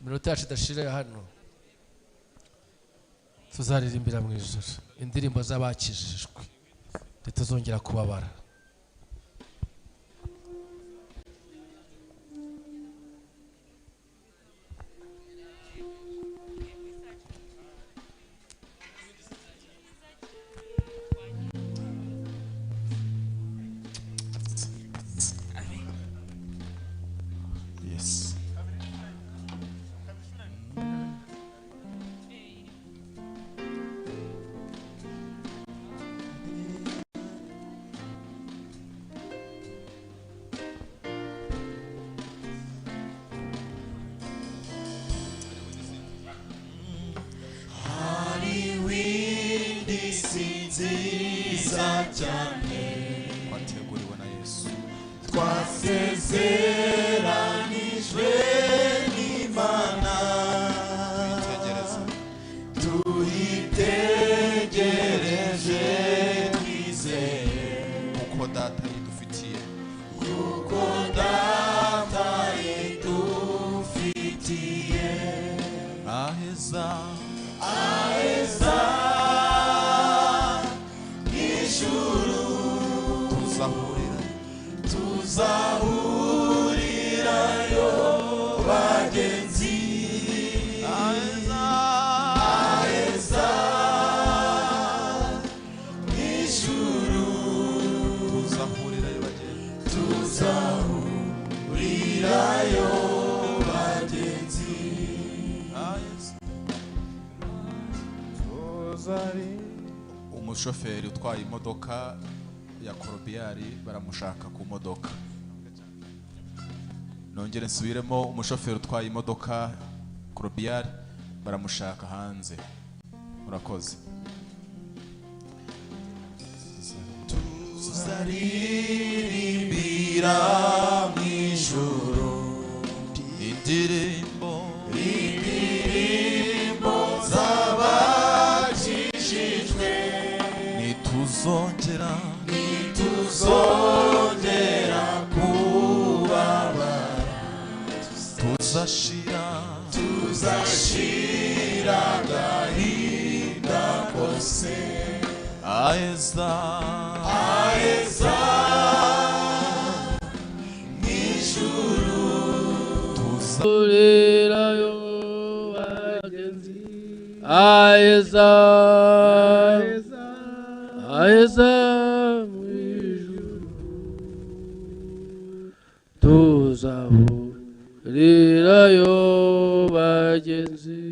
Iminota yacu idashirira hano, tuzaririmbira mu ijuru indirimbo z'abakijijwe, ntituzongera kubabara. Yes. Hari nziza cyane Twateguriwe na Yesu. Twasezeranijwe n'Imana. Tuyitegereze. Tuyitegereje twizeye. Kuko Data yidufitiye. Kuko Data yidufitiye. Aheza. Aheza ijuru. Tuzahurira. Tuzahurirayo bagenzi. Aheza. Aheza ijuru. Tuzahurirayo bagenzi. Tuzahurirayo bagenzi. Aheza. Umushoferi utwaye imodoka ya korobiyari baramushaka ku modoka. Nongere nsubiremo, umushoferi utwaye imodoka korobiyari baramushaka hanze. Murakoze. Tuzaririmbira mu ijuru. Indirimbo. Indirimbo z'abakijijwe. Ntituzongera. Ntituzongera kubabara. Tuzashira. Tuzashira agahinda kose. Aheza. Aheza mu ijuru. Tuzahurirayo bagenzi. Aheza, aheza mu ijuru, tuzahurirayo bagenzi.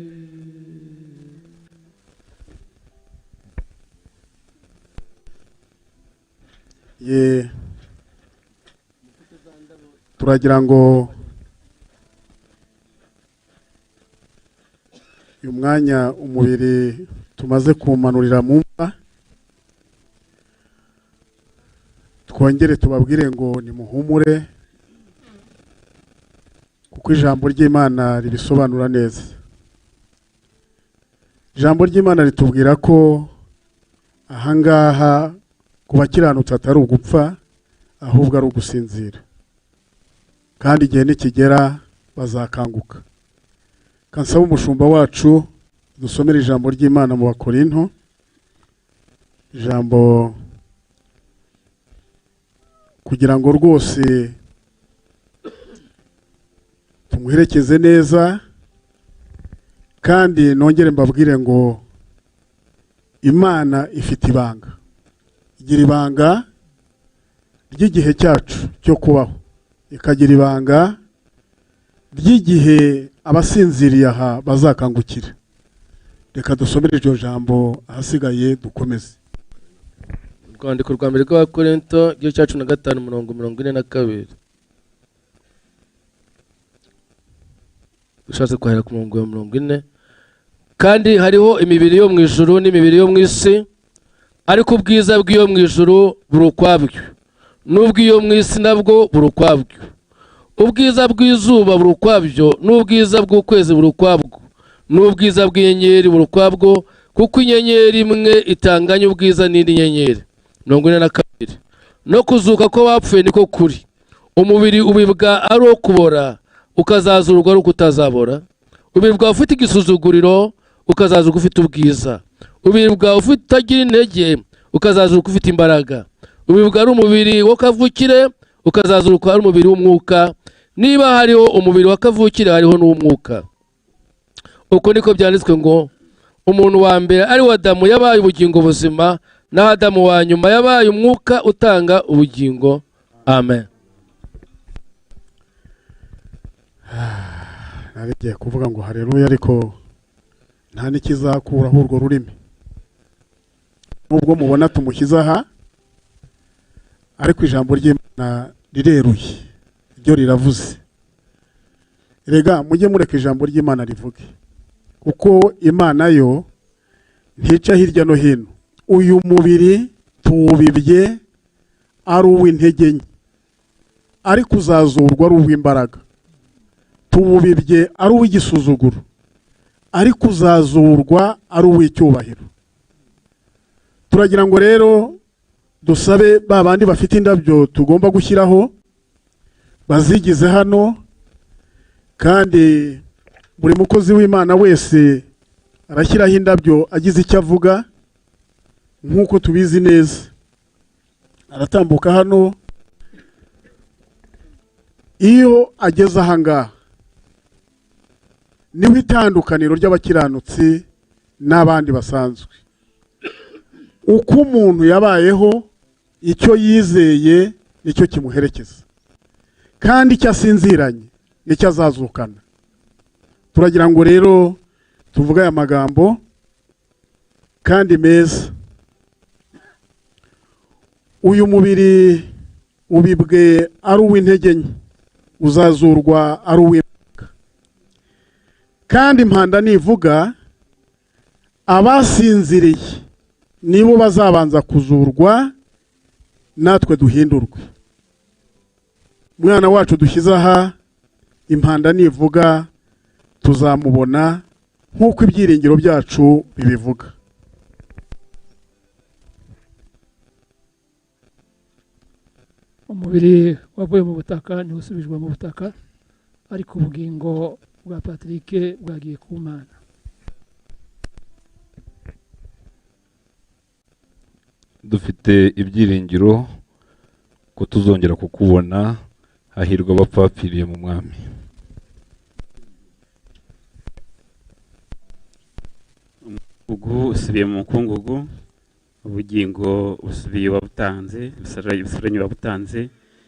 Ye, turagira ngo uyu mwanya umubiri tumaze kumanurira mu mva, twongere tubabwire ngo nimuhumure, kuko ijambo ry'Imana ribisobanura neza. Ijambo ry'Imana ritubwira ko ahangaha ku bakiranutsi atari ugupfa, ahubwo ari ugusinzira, kandi igihe nikigera bazakanguka. Kansaba umushumba wacu dusomere ijambo ry'Imana mu Bakorinto, ijambo kugira ngo rwose tumuherekeze neza, kandi nongere mbabwire ngo Imana ifite ibanga, igira ibanga ry'igihe cyacu cyo kubaho, ikagira ibanga ry'igihe abasinziriye aha bazakangukira. Reka dusomere iryo jambo, ahasigaye dukomeze. Urwandiko rwa mbere rw'Abakorinto, igice cya 15, umurongo 42. Ushatse kwahera ku murongo wa 40. Kandi hariho imibiri yo mu ijuru n'imibiri yo mu isi, ariko ubwiza bw'iyo mu ijuru buri ukwabyo, n'ubw'iyo mu isi nabwo buri ukwabyo. Ubwiza bw'izuba buri ukwabyo, n'ubwiza bw'ukwezi buri ukwabwo, n'ubwiza bw'inyenyeri buri ukwabwo, kuko inyenyeri imwe itanganya ubwiza n'indi nyenyeri. 42. No kuzuka kw'abapfuye niko kuri. Umubiri ubibwa ari uwo kubora, ukazazurwa ari uko utazabora. Umubiri bwawe ufite igisuzuguriro ukazazuka ufite ubwiza. Umubiri bwawe ufite utagira intege ukazazuka ufite imbaraga. Umubiri bwawe ari umubiri wa kavukire ukazazuka ari umubiri w'umwuka. Niba hariho umubiri wa kavukire, hariho n'uw'umwuka. Uko niko byanditswe ngo: "Umuntu wa mbere, ari we Adamu, yabaye ubugingo buzima, naho Adamu wa nyuma yabaye umwuka utanga ubugingo." Amen. Narigiye kuvuga ngo hareruya, ariko nta n'ikizakuraho urwo rurimi. Nubwo mubona tumushyize aha, ariko ijambo ry'Imana rireruye, ryo riravuze. Rega mujye mureka ijambo ry'Imana rivuge, kuko Imana yo ntica hirya no hino. Uyu mubiri tuwubibye ari uw'intege nke, ariko uzazurwa ari uw'imbaraga. Tuwubibye ari uw'igisuzuguro, ariko uzazurwa ari uw'icyubahiro. Turagira ngo rero dusabe ba bandi bafite indabyo tugomba gushyiraho bazigize hano, kandi buri mukozi w'Imana wese arashyiraho indabyo agize icyo avuga. Nk'uko tubizi neza, aratambuka hano. Iyo ageze aha ngaha niho itandukaniro ry'abakiranutsi n'abandi basanzwe. Uko umuntu yabayeho, icyo yizeye nicyo kimuherekeza, kandi icyo asinziranye nicyo azazukana. Turagira ngo rero tuvuge aya magambo kandi meza. Uyu mubiri ubibwe ari uw'intege nke, uzazurwa ari uw'imbaraga. Kandi impanda nivuga, abasinziriye nibo bazabanza kuzurwa, natwe duhindurwe. Umwana wacu dushyize aha, impanda nivuga tuzamubona nk'uko ibyiringiro byacu bibivuga. Umubiri wavuye mu butaka ntiwusubijwe mu butaka, ariko ubugingo bwa Patrick bwagiye ku Mana. Dufite ibyiringiro ko tuzongera kukubona. Hahirwa abapfapfiriye mu Mwami. Umukungugu usubiye mu mukungugu, ubugingo busubiye wabutanze, busubiranye wabutanze.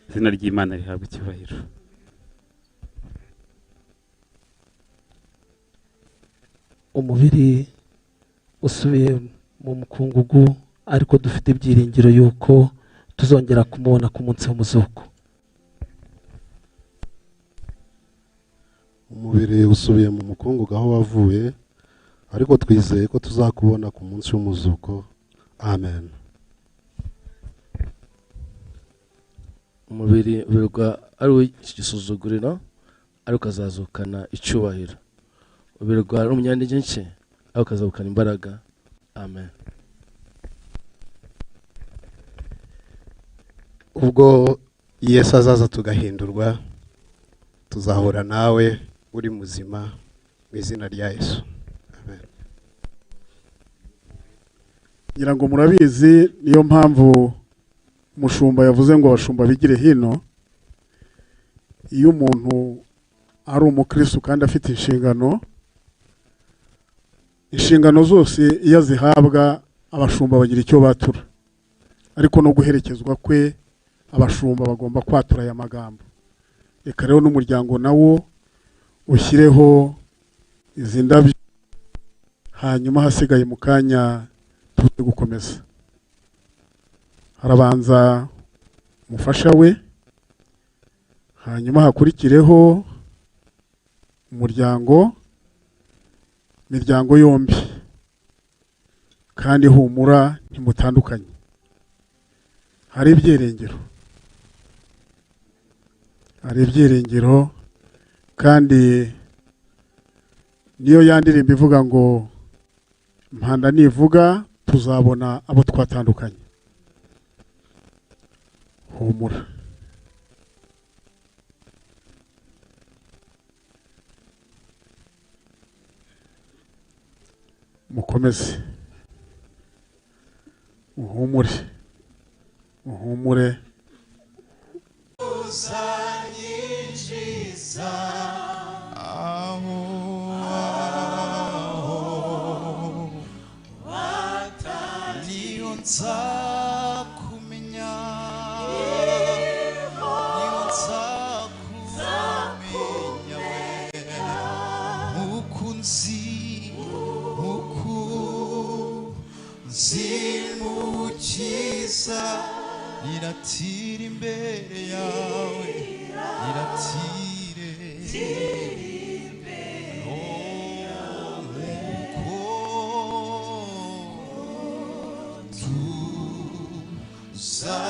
Izina ry'Imana rihabwa icyubahiro. Umubiri usubiye mu mukungugu, ariko dufite ibyiringiro yuko tuzongera kumubona ku munsi w'umuzuko. Umubiri usubiye mu mukungugu aho wavuye, ariko twizeye ko tuzakubona ku munsi w'umuzuko. Amen. Umubiri ubirwa ari uw'igisuzuguriro, ariko ukazazukana icyubahiro. Ubirwa ari umunyantege nke, ariko ukazazukana imbaraga. Amen. Ubwo Yesu azaza tugahindurwa, tuzahura nawe uri muzima mu izina rya Yesu. Amen. Ngira ngo murabizi, niyo mpamvu umushumba yavuze ngo abashumba bigire hino. Iyo umuntu ari umukristo kandi afite inshingano, inshingano zose iyo azihabwa abashumba bagira icyo batura, ariko no guherekezwa kwe abashumba bagomba kwatura aya magambo. Reka rero n'umuryango nawo ushyireho izi ndabyo, hanyuma hasigaye mu kanya tuze gukomeza. Harabanza umufasha we, hanyuma hakurikireho umuryango, imiryango yombi. Kandi humura, ntimutandukanye, hari ibyiringiro, hari ibyiringiro. Kandi niyo yandirimbo ivuga ngo impanda nivuga tuzabona abo twatandukanye. Humura. Mukomeze, muhumure, muhumure. Uzanyinjiza aho niyo nzakumenya, niyo nzakumenya we mukunzi, mukunzi mukiza, niratire imbere yawe, niratire nkuko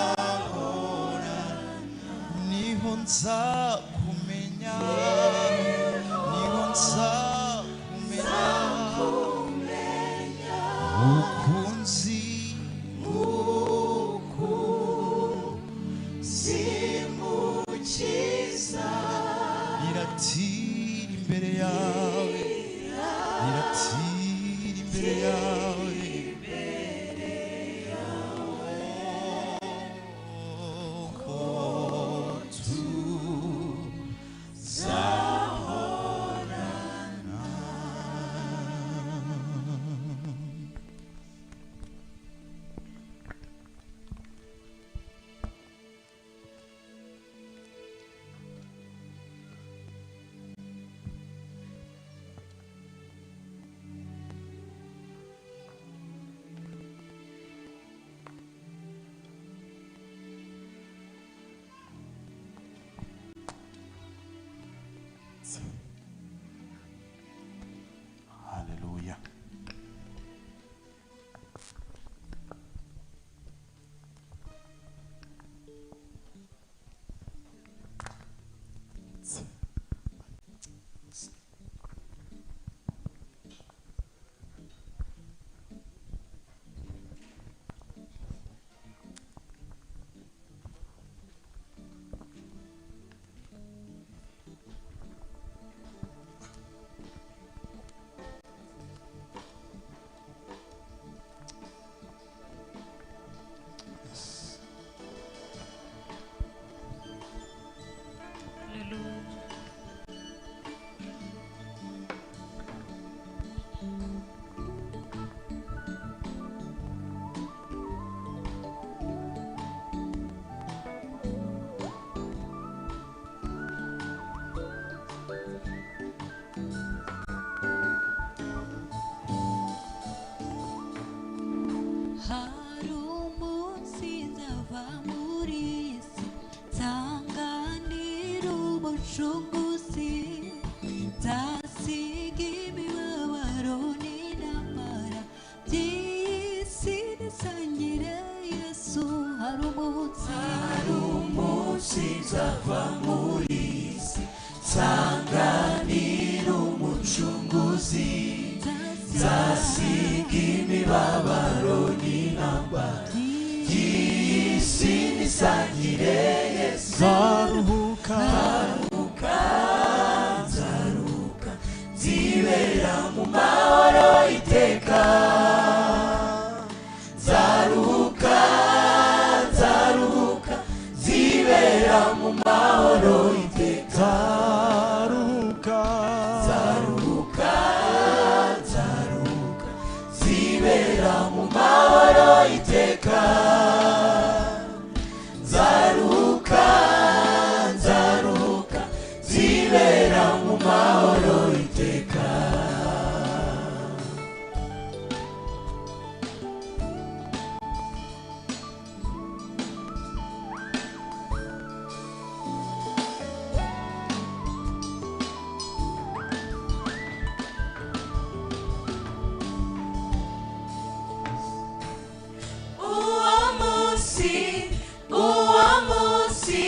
tuzahora, niho nzakumenya, niho nzakumenya mukunzi, mukunzi mukiza, niratire imbere yawe, niratire imbere yawe, ko tuzahorana. Haleluya. Hari umunsi nzava muri iyi si, nsanganira umucunguzi, nzasiga imibabaro n'intambara by'iyi si, nisangire Yesu. Hari umunsi, Hari umunsi nzava muri iyi si, nsanganira umucunguzi, nzasiga imibabaro n'intambara by'iyi si, nisangire Yesu. Nzaruhuka, nzaruhuka, nzaruhuka, nzibera mu mahoro iteka. Nzaruhuka, nzaruhuka, nzibera mu mahoro iteka. Nzaruhuka, nzaruhuka, nzaruhuka, nzibera mu mahoro iteka. Nzaruhuka, nzaruhuka, nzibera mu mahoro iteka. Uwo munsi, uwo munsi,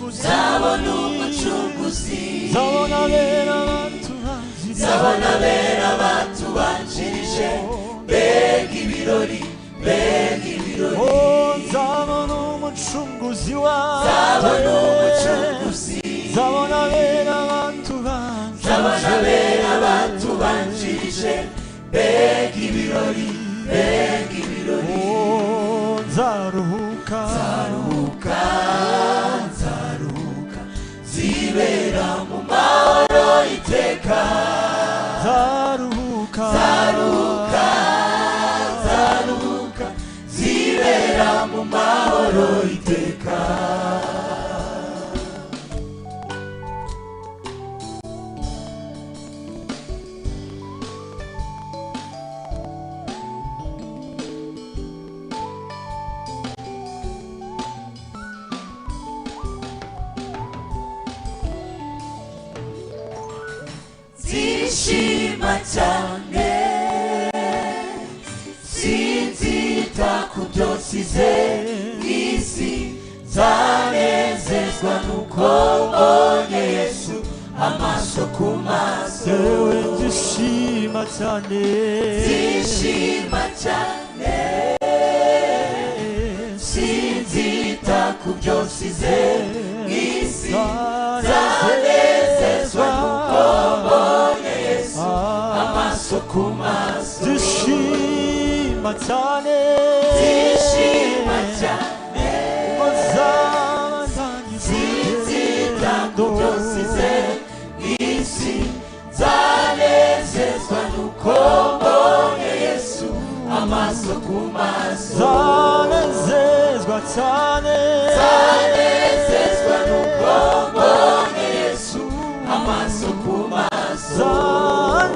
nzabona umucunguzi, nzabona abera batubanjirije, nzabona abera batubanjirije, mbega ibirori, mbega ibirori. Oh, nzabona umucunguzi wanjye, Nzabona umucunguzi, nzabona abera batubanjirije, nzabona abera batubanjirije, Batubanjirije, mbega ibirori, mbega ibirori. Oh, nzaruhuka, nzaruhuka, nzaruhuka, zibera mu mahoro iteka. Nzaruhuka, nzaruhuka, nzaruhuka, zibera mu mahoro iteka. Nzishima cyane, sinzita ku byo nsize isi, nzanezezwa nuko mbonye Yesu amaso ku maso. Yewe nzishima cyane, nzishima cyane, sinzita ku byo nsize isi, nzanezezwa nuko mbonye Yesu amaso ku maso. Nzishima cyane, nzishima cyane, sinzita ku byo nsize isi, nzanezezwa nuko mbonye Yesu amaso ku maso. Nzanezezwa cyane, nzanezezwa nuko mbonye Yesu amaso ku maso.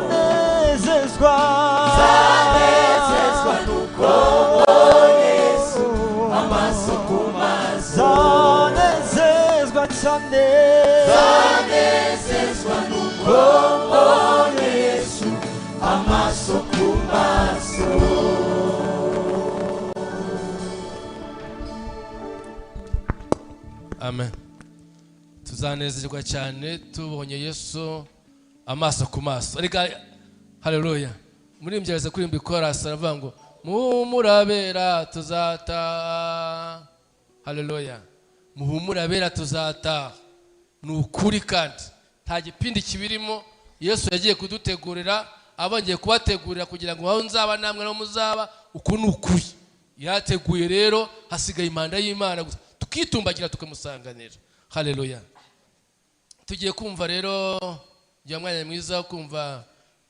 Nzanezezwa, nzanezezwa nuko mbonye Yesu amaso ku maso. Nzanezezwa cyane, nzanezezwa nuko mbonye Yesu amaso ku maso. Amen. Tuzanezerwa cyane tubonye Yesu amaso ku maso. Ariko haleluya, muri mbyareze kuririmba ikorasi aravuga ngo muhumurabera tuzataha. Haleluya, muhumurabera tuzataha. Ni ukuri kandi nta gipindi kibirimo. Yesu yagiye kudutegurira, abongeye kubategurira kugira ngo aho nzaba namwe no muzaba. Uku ni ukuri yateguye. Rero hasigaye impanda y'Imana gusa, tukitumbagira tukamusanganira. Haleluya. Tugiye kumva rero jya mwanya mwiza wo kumva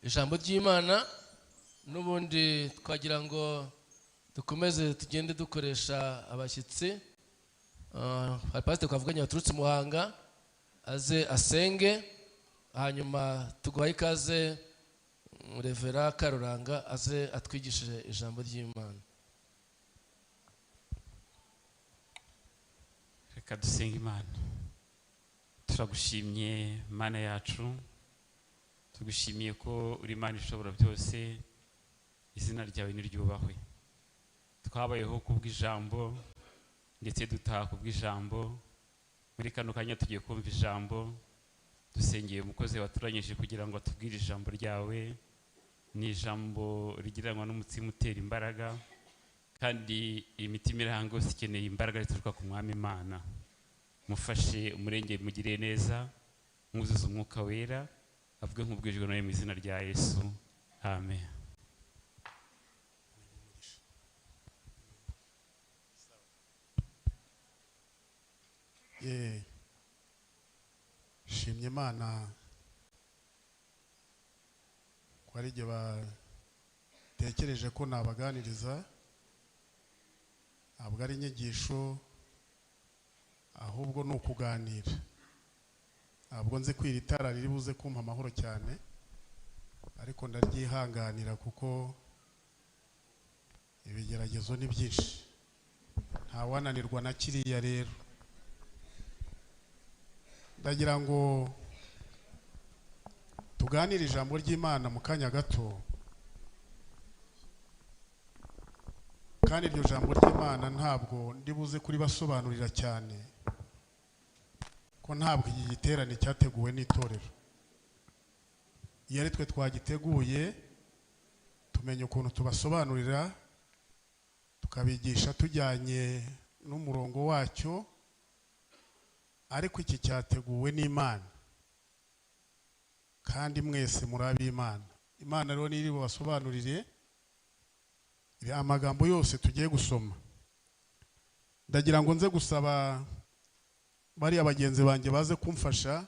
ijambo ry'Imana. N'ubundi twagira ngo dukomeze tugende dukoresha abashyitsi. Hari pasiteri twavuganye waturutse Muhanga, aze asenge, hanyuma tuguhaye ikaze Revera Karuranga aze atwigishije ijambo ry'Imana. Reka dusenge Imana. Turagushimye Mana yacu, tugushimiye ko uri Imana ishobora byose, izina ryawe niryubahwe. Twabayeho kubw'ijambo ndetse dutaha kubw'ijambo. Muri kano kanya tugiye kumva ijambo. Dusengeye umukozi waturanyije kugira ngo atubwire ijambo ryawe. Ni ijambo rigiranwa n'umutsima utera imbaraga, kandi imitima irahanga yose ikeneye imbaraga zituruka ku Mwami Imana. Mufashe umurenge, mugire neza, mwuzuze umwuka wera, avuge nk'ubwijwe nawe mu izina rya Yesu. Amen. Shimye Imana ko ari igihe batekereje ko nabaganiriza. Ntabwo ari inyigisho, ahubwo ni ukuganira. Ntabwo nzi ko iri tara riri buze kumpa amahoro cyane, ariko ndaryihanganira kuko ibigeragezo ni byinshi, ntawananirwa na kiriya. Rero ndagira ngo tuganire ijambo ry'Imana mu kanya gato, kandi iryo jambo ry'Imana ntabwo ndibuze kuribasobanurira cyane, ko ntabwo iki giterane cyateguwe n'itorero. Iyo ari twe twagiteguye, tumenya ukuntu tubasobanurira, tukabigisha tujyanye n'umurongo wacyo, ariko iki cyateguwe n'Imana, kandi mwese muri ab'Imana. Imana rero niri bubasobanurire amagambo yose tugiye gusoma. Ndagira ngo nze gusaba bariya bagenzi banjye baze kumfasha.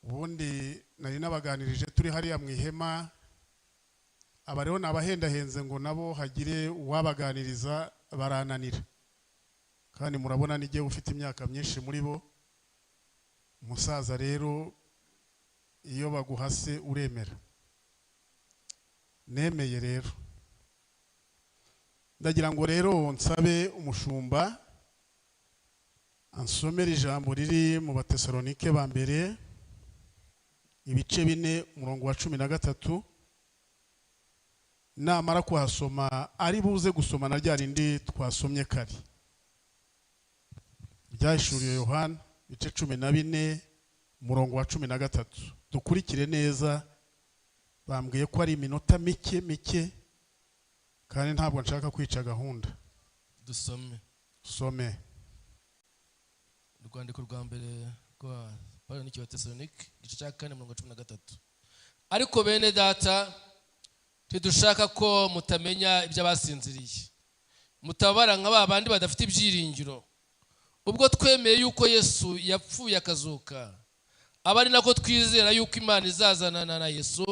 Ubundi nari nabaganirije turi hariya mu ihema, aba rero nabahendahenze ngo nabo hagire uwabaganiriza, barananira. Kandi murabona n'igihe ufite imyaka myinshi muri bo. Umusaza rero iyo baguhase uremera. Nemeye rero, ndagira ngo rero nsabe umushumba ansomere ijambo riri mu Batesalonike ba mbere ibice 4 umurongo wa 13. Namara kuhasoma ari buze gusoma na rya rindi twasomye kare, Ibyahishuriwe Yohana ibice 14 umurongo wa 13. Dukurikire neza, bambwiye ko ari iminota mike mike kandi ntabwo nshaka kwica gahunda. Dusome. Some. Urwandiko rwa mbere rwa Paulo yandikiye Abatesalonike igice cya 4 umurongo wa 13. Ariko bene data, ntidushaka ko mutamenya iby'abasinziriye, mutabara nka ba bandi badafite ibyiringiro. Ubwo twemeye yuko Yesu yapfuye akazuka, aba ari nako twizera yuko Imana izazanana na Yesu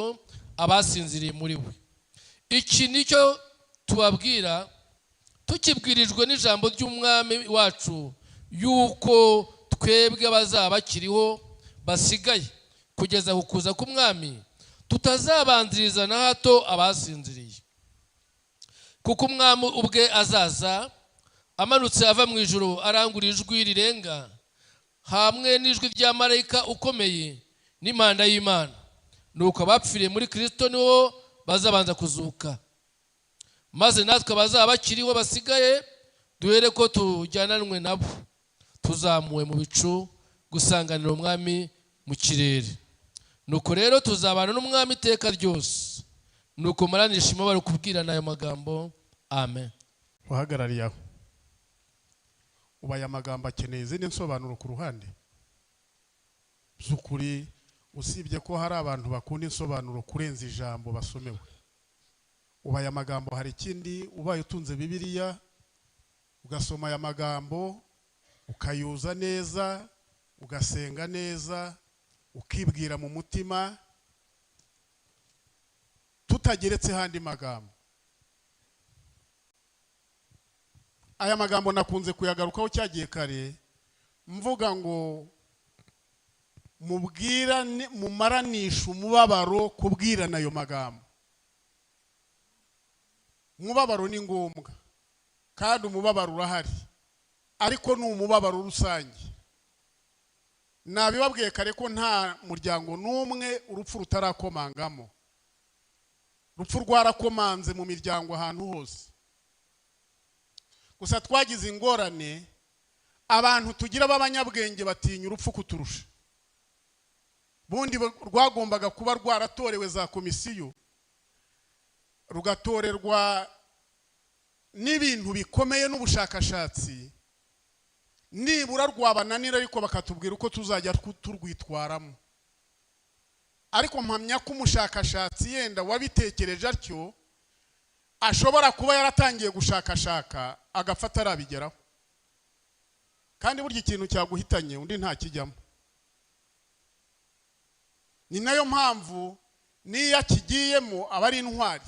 abasinziriye muri we. Iki nicyo tubabwira tukibwirijwe n'ijambo ry'Umwami wacu, yuko twebwe abazaba bakiriho basigaye kugeza ku kuza k'Umwami tutazabanziriza na hato abasinziriye. Kuko Umwami ubwe azaza amanutse ava mu ijuru arangura ijwi rirenga, hamwe n'ijwi rya marayika ukomeye n'impanda y'Imana. Nuko abapfiriye muri Kristo nibo bazabanza kuzuka, maze natwe abazaba bakiriho basigaye duhere ko tujyananwe nabo, tuzamuwe mu bicu gusanganira Umwami mu kirere. Nuko rero tuzabana n'Umwami iteka ryose. Nuko maranisha imibabaro kubwirana ayo magambo. Amen. Uhagarariye aho, ubaye amagambo akeneye izindi nsobanuro ku ruhande z'ukuri, usibye ko hari abantu bakunda insobanuro kurenza ijambo basomewe. Ubaye amagambo hari ikindi, ubaye utunze Bibiliya ugasoma aya magambo ukayuza neza, ugasenga neza, ukibwira mu mutima, tutageretse handi magambo. Aya magambo nakunze kuyagarukaho cyagiye kare, mvuga ngo mubwirane, mumaranisha umubabaro kubwirana ayo magambo. Umubabaro ni ngombwa kandi umubabaro urahari, ariko ni umubabaro rusange. Nabibabwiye kare ko nta muryango n'umwe urupfu rutarakomangamo. Urupfu rwarakomanze mu miryango ahantu hose. Gusa twagize ingorane, abantu tugira b'abanyabwenge batinya urupfu kuturusha. Bundi rwagombaga kuba rwaratorewe za komisiyo, rugatorerwa n'ibintu bikomeye n'ubushakashatsi, nibura rwabananira ariko bakatubwira uko tuzajya turwitwaramo. Ariko mpamya ko umushakashatsi yenda wabitekereje atyo ashobora kuba yaratangiye gushakashaka agafata arabigeraho. Kandi burya ikintu cyaguhitanye undi ntakijyamo. Ni nayo mpamvu niyo akigiyemo aba ari intwari.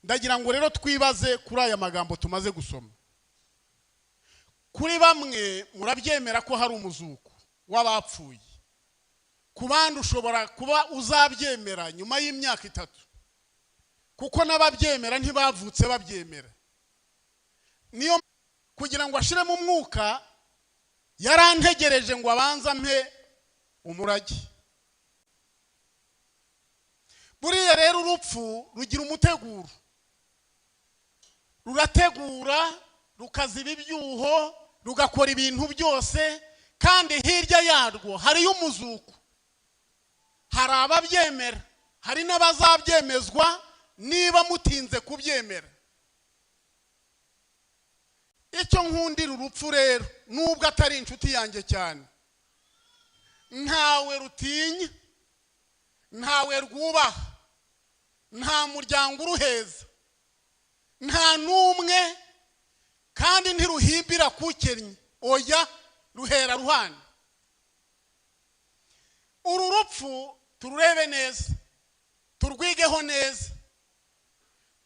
Ndagira ngo rero twibaze kuri aya magambo tumaze gusoma. Kuri bamwe murabyemera ko hari umuzuko w'abapfuye, ku bandi ushobora kuba uzabyemera nyuma y'imyaka 3, kuko n'ababyemera ntibavutse babyemera. Niyo kugira ngo ashiremo umwuka yarantegereje ngo abanza mpe umurage. Buriya rero urupfu rugira umuteguro, rurategura, rukaziba ibyuho, rugakora ibintu byose, kandi hirya yarwo hariyo umuzuko. Hari ababyemera, hari n'abazabyemezwa niba mutinze kubyemera. Icyo nkundira urupfu rero, nubwo atari inshuti yanjye cyane, ntawe rutinya, Ntawe rwubaha, nta muryango uruheza, nta n'umwe, kandi ntiruhimbira kukennye. Oya, ruhera ruhande. Uru rupfu tururebe neza, turwigeho neza,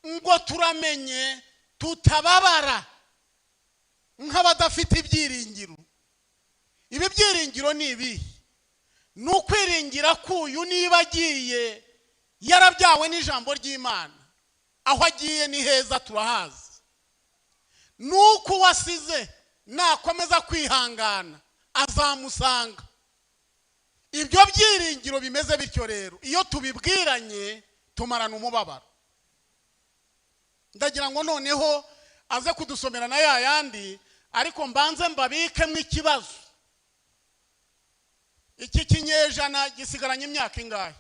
ngo turamenye tutababara nk'abadafite ibyiringiro. Ibi byiringiro ni ibihe? Ni ukwiringira k'uyu niba agiye yarabyawe n'ijambo ry'Imana, aho agiye ni heza turahazi. Nuko uwasize nakomeza kwihangana azamusanga. Ibyo byiringiro bimeze bityo rero, iyo tubibwiranye tumarana umubabaro. Ndagira ngo noneho aze kudusomera na ya yandi, ariko mbanze mbabikemo ikibazo. Iki kinyejana gisigaranye imyaka ingahe?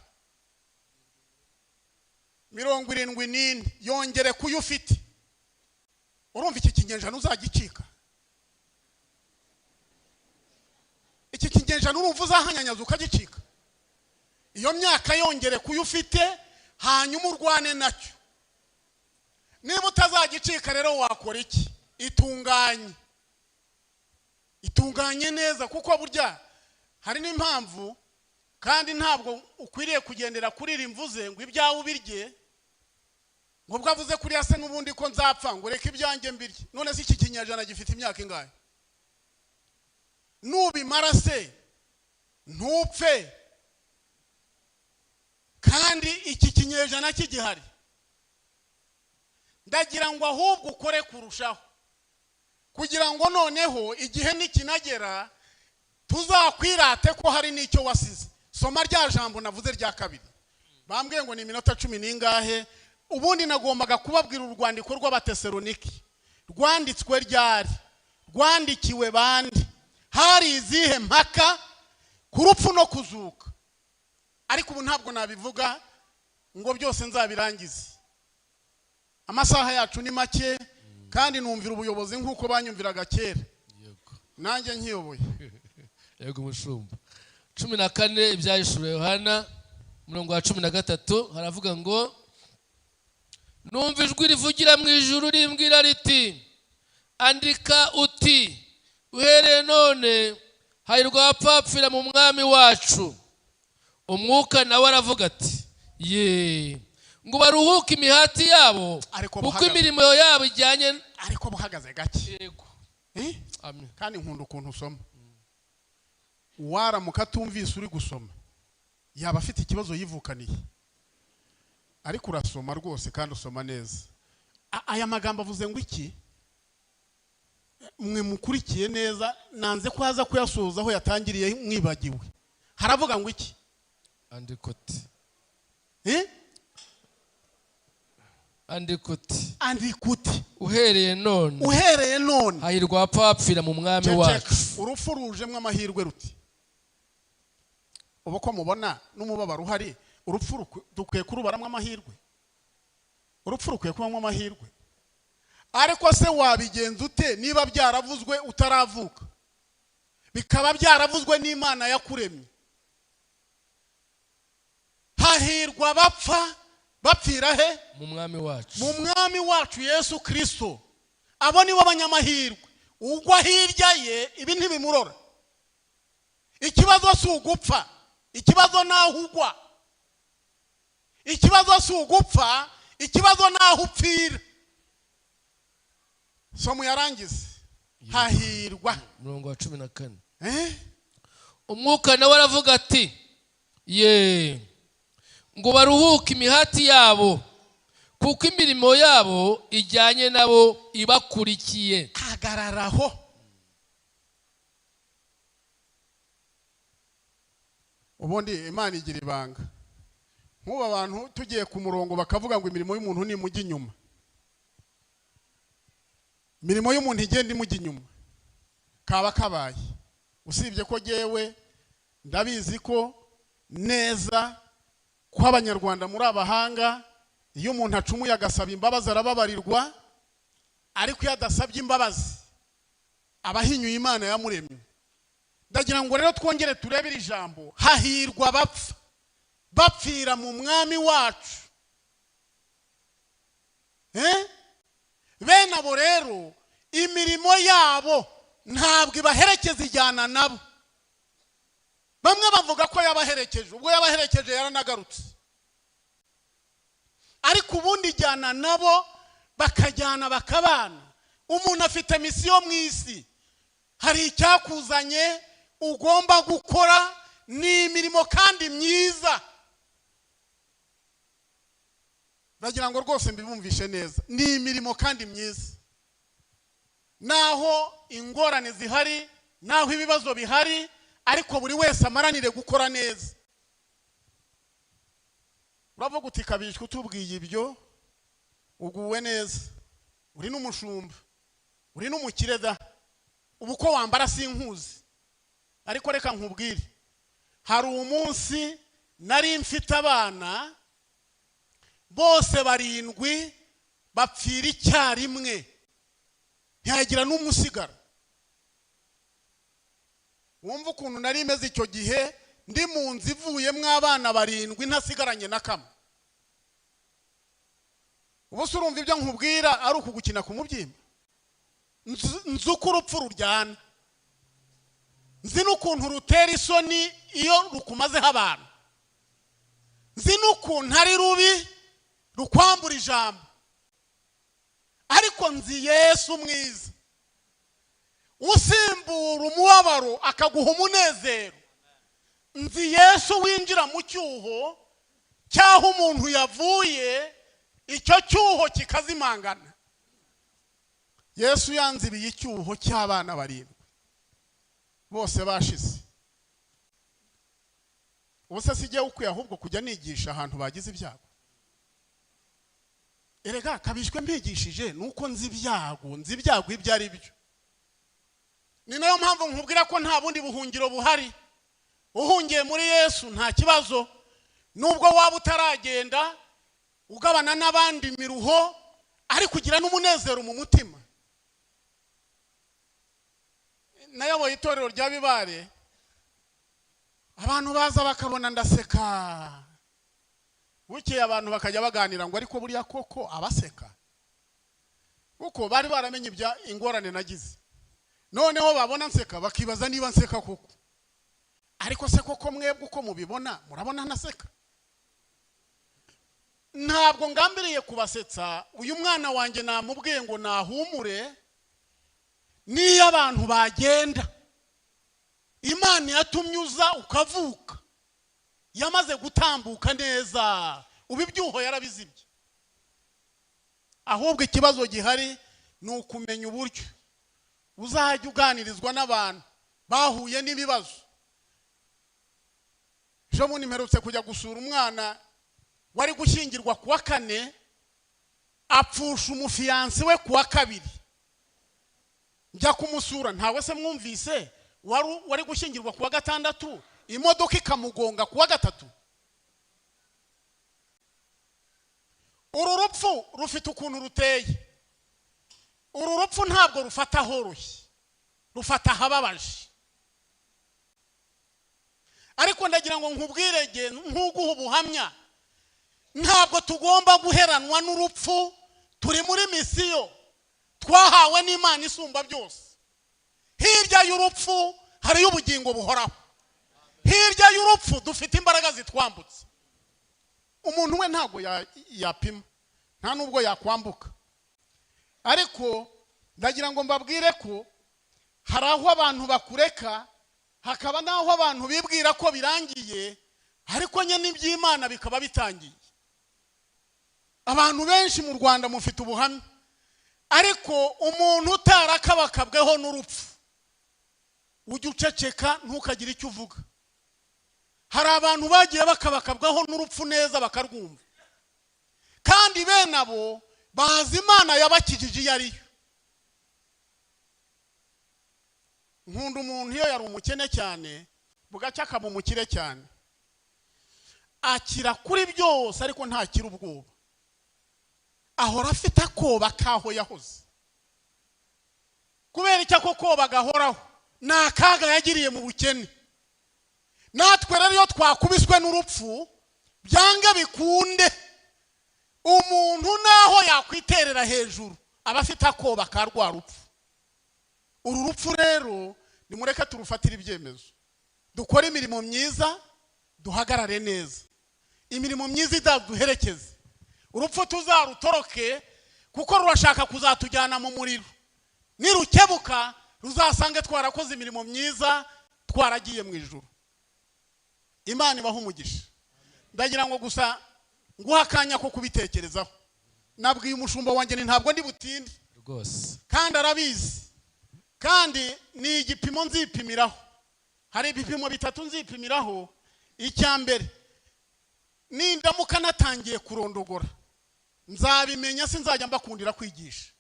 74. Yongere kuyo ufite. Urumva iki kinyejana uzagicika? Iki kinyejana urumva uzahanyanyaza ukagicika? Iyo myaka yongere kuyo ufite, hanyuma urwane nacyo. Niba utazagicika rero wakora iki? Itunganye, itunganye neza, kuko burya hari n'impamvu. Kandi ntabwo ukwiriye kugendera kuri iri mvuze ngo ibyawe ubirye, ngo ubwo avuze kuriya se n'ubundi ko nzapfa, ngo reka ibyanjye mbirye. None se iki kinyejana gifite imyaka ingahe? Nubimara se ntupfe, kandi iki kinyejana kigihari. Ndagira ngo ahubwo ukore kurushaho, kugira ngo noneho igihe nikinagera tuzakwirate ko hari n'icyo wasize. Soma rya jambo navuze rya kabiri. Bambwiye ngo ni iminota 10 n'ingahe. Ubundi nagombaga kubabwira urwandiko rw'Abatesaloniki rwanditswe ryari, rwandikiwe bande, hari izihe mpaka ku rupfu no kuzuka. Ariko ubu ntabwo nabivuga ngo byose nzabirangize, amasaha yacu ni make, kandi numvira ubuyobozi nk'uko banyumviraga kera, nanjye nkiyoboye. Yego mushumba. 14 ibyahishuriwe Yohana, umurongo wa 13 haravuga ngo: numva ijwi rivugira mu ijuru rimbwira riti, andika uti, uhereye none hahirwa abapfapfira mu mwami wacu. Umwuka nawe aravuga ati, ye, ngo baruhuke imihati yabo, kuko imirimo yabo ijyanye. Ariko buhagaze gake. Yego. Kandi nkunda ukuntu usoma. Uwaramuka atumvise uri gusoma yaba afite ikibazo yivukaniye, ariko urasoma rwose kandi usoma neza. Aya magambo avuze ngo iki? Mwe mukurikiye neza, nanze ko haza kuyasoza aho yatangiriye mwibagiwe. Haravuga ngo iki? Andika uti. Andika uti. Andika uti. Uhereye none. Uhereye none. Hahirwa abapfapfira mu mwami wacu. Urupfu rujemwo amahirwe ruti. Ubu ko mubona n'umubabaro uhari, urupfu dukwiye kurubaramwo amahirwe. Urupfu rukwiye kubamwo amahirwe. Ariko se wabigenza ute niba byaravuzwe utaravuka, bikaba byaravuzwe n'Imana yakuremye? Hahirwa abapfa bapfira he? Mu mwami wacu. Mu mwami wacu Yesu Kristo. Abo nibo abanyamahirwe. Ugwa hirya ye ibi ntibimurora. Ikibazo si ugupfa, ikibazo naho ugwa. Ikibazo si ugupfa, ikibazo naho upfira. Somo yarangize. Hahirwa. Murongo wa 14. Umwuka nawe aravuga ati, ye, ngo baruhuke imihati yabo, kuko imirimo yabo ijyanye nabo ibakurikiye. Hagararaho. Ubundi Imana igira ibanga. Nk'ubu abantu tugiye ku murongo bakavuga ngo imirimo y'umuntu ni mujyi inyuma. Imirimo y'umuntu igenda imujya inyuma. Kaba kabaye. Usibye ko jewe ndabizi ko neza ko Abanyarwanda muri abahanga, iyo umuntu acumuye agasaba imbabazi arababarirwa, ariko iyo adasabye imbabazi abahinyuye Imana yamuremye. Ndagira ngo rero twongere turebe iri jambo, hahirwa abapfa. Bapfira mu Mwami wacu. Bene abo rero imirimo yabo ntabwo ibaherekeza, ijyana nabo. Bamwe bavuga ko yabaherekeje, ubwo yabaherekeje yaranagarutse, ariko ubundi ijyana nabo, bakajyana bakabana. Umuntu afite misiyo mu isi, hari icyakuzanye ugomba gukora, ni imirimo kandi myiza. Ndagira ngo rwose mbibumvishe neza, ni imirimo kandi myiza. Naho ingorane zihari, naho ibibazo bihari, ariko buri wese amaranire gukora neza. Uravuga uti Kabishwi utubwiye ibyo, uguwe neza, uri n'umushumba, uri n'umukire da, ubu ko wambara sinkuzi. Ariko reka nkubwire, hari umunsi nari mfite abana bose 7 bapfira icyarimwe, ntihagira n'umusigara. Wumva ukuntu nari meze icyo gihe, ndi mu nzu ivuyemo abana 7 ntasigaranye na kamwe. Ubu se urumva ibyo nkubwira ari ukugukina ku mubyimba? Nzi uko urupfu ruryana, nzi n'ukuntu rutera isoni iyo rukumazeho abantu, nzi n'ukuntu ari rubi rukwambura ijambo. Ariko nzi Yesu mwiza usimbura umubabaro akaguha umunezero. Nzi Yesu winjira mu cyuho cy'aho umuntu yavuye, icyo cyuho kikazimangana. Yesu yanzibiye icyuho cy'abana 7 bose bashize. Ubu se sijye ukwiye ahubwo kujya nigisha ahantu bagize ibyago? Erega Kabishwe mbigishije nuko nzi ibyago, nzi ibyago ibyo ari byo. Ni nayo mpamvu nkubwira ko nta bundi buhungiro buhari. Uhungiye muri Yesu nta kibazo, nubwo waba utaragenda ugabana n'abandi miruho, ariko ugira n'umunezero mu mutima. Nayoboye itorero rya Bibare, abantu baza bakabona ndaseka. Bukeye abantu bakajya baganira ngo ariko buriya koko abaseka, kuko bari baramenye ibya ingorane nagize. Noneho babona nseka bakibaza niba nseka koko. Ariko se koko mwebwe uko mubibona, murabona ntaseka? Ntabwo ngambiriye kubasetsa. Uyu mwana wanjye namubwiye ngo nahumure, niyo abantu bagenda, Imana yatumye uza ukavuka, yamaze gutambuka neza, ubu ibyuho yarabizibye. Ahubwo ikibazo gihari ni ukumenya uburyo uzajya uganirizwa n'abantu bahuye n'ibibazo. Ejo bundi mperutse kujya gusura umwana wari gushyingirwa kuwa 4, apfusha umufiyansi we kuwa 2. Njya kumusura, ntawe se mwumvise wari gushyingirwa kuwa 6, imodoka ikamugonga kuwa 3. Uru rupfu rufite ukuntu ruteye. Uru rupfu ntabwo rufata horoshye, rufata ahababaje. Ariko ndagira ngo nkubwire nkuguha ubuhamya, ntabwo tugomba guheranwa n'urupfu. Turi muri misiyo twahawe n'Imana isumba byose. Hirya y'urupfu hariyo ubugingo buhoraho. Hirya y'urupfu dufite imbaraga zitwambutse. Umuntu we ntabwo yapima, nta nubwo yakwambuka. Ariko ndagira ngo mbabwire ko hari aho abantu bakureka, hakaba n'aho abantu bibwira ko birangiye, ariko nye n'iby'Imana bikaba bitangiye. Abantu benshi mu Rwanda mufite ubuhamya, ariko umuntu utarakabakabweho n'urupfu, ujya uceceka ntukagire icyo uvuga. Hari abantu bagiye bakabakabwaho n'urupfu neza bakarwumva, kandi bene abo bazi Imana yabakijije iyo ariyo. Nkunda umuntu iyo yari umukene cyane, bugacya akaba umukire cyane, akira kuri byose ariko ntakira ubwoba, ahora afite akoba kaho yahoze. Kubera icyo ako koba gahoraho ni akaga yagiriye mu bukene. Natwe rero iyo twakubiswe n'urupfu Byanga bikunde, umuntu naho yakwiterera hejuru aba afite akoba ka rwa rupfu. Uru rupfu rero nimureke turufatire ibyemezo, dukore imirimo myiza, duhagarare neza, imirimo myiza izaduherekeze. Urupfu tuzarutoroke kuko rurashaka kuzatujyana mu muriro. Nirukebuka ruzasange twarakoze imirimo myiza, twaragiye mu ijuru. Imana ibahe umugisha. Ndagira ngo gusa nguha akanya ko kubitekerezaho. Nabwiye umushumba wanjye ni ntabwo ndi butinde rwose, kandi arabizi, kandi ni igipimo nzipimiraho. Hari ibipimo bitatu nzipimiraho. Icya mbere, nindamuka natangiye kurondogora nzabimenya, sinzajya mbakundira kwigisha.